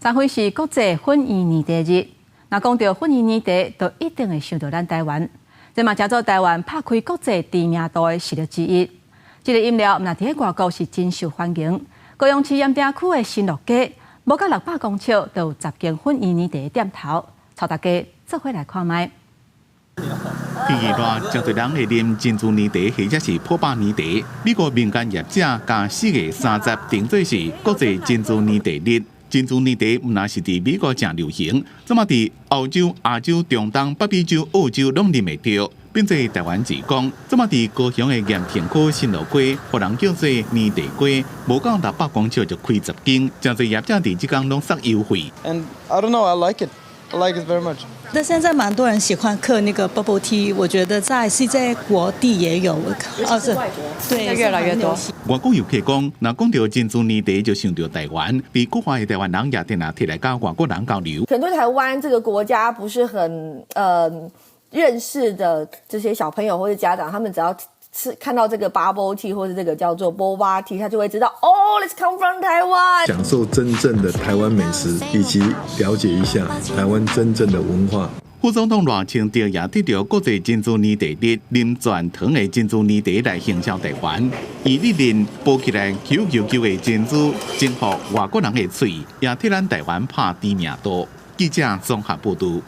昨昏是國際粉圓奶茶日，若講著粉圓奶茶，就一定會想著咱台灣。這嘛成做台灣拍開國際知名度的實力之一。這个飲料毋但佇外國是真受歡迎，高雄市鹽埕區的新樂街，無到600公尺就有10間粉圓奶茶的店頭，帶大家做伙來看覓。天氣熱，誠濟人會啉珍珠奶茶或者是波霸奶茶。美國民間業者共4月30定做是國際珍珠奶茶日。珍珠奶茶毋但是佇美國誠流行，這馬佇歐洲、亞洲、中東、北美洲、澳洲攏啉會著。變做台灣而講，這馬佇高雄的鹽埕區新樂街，予人叫做奶茶街，無到600公尺就開10間，誠濟業者佇這工攏送優惠。 And I don't know, I like it. I like it very much. 那現在蠻多人喜歡喝那個 bubble tea，我覺得在世界各地也有，哦是，對，越來越多。外國遊客講，若講著珍珠奶茶就想著台灣，佇國外的台灣人也定定提來佮外國人交流。可能對台灣這個國家不是很認識的這些小朋友或者家長，他們只要是看到這個 bubble tea 或者這個叫做 boba tea，他就會知道哦，it's come from Taiwan。享受真正的台灣美食，以及了解一下台灣真正的文化。副總統賴清德也得著國際珍珠奶茶日，啉全糖的珍珠奶茶來行銷台灣。伊日啉剝起來 Q Q Q 的珍珠，征服外國人的喙，也替咱台灣拍知名度。記者綜合報導。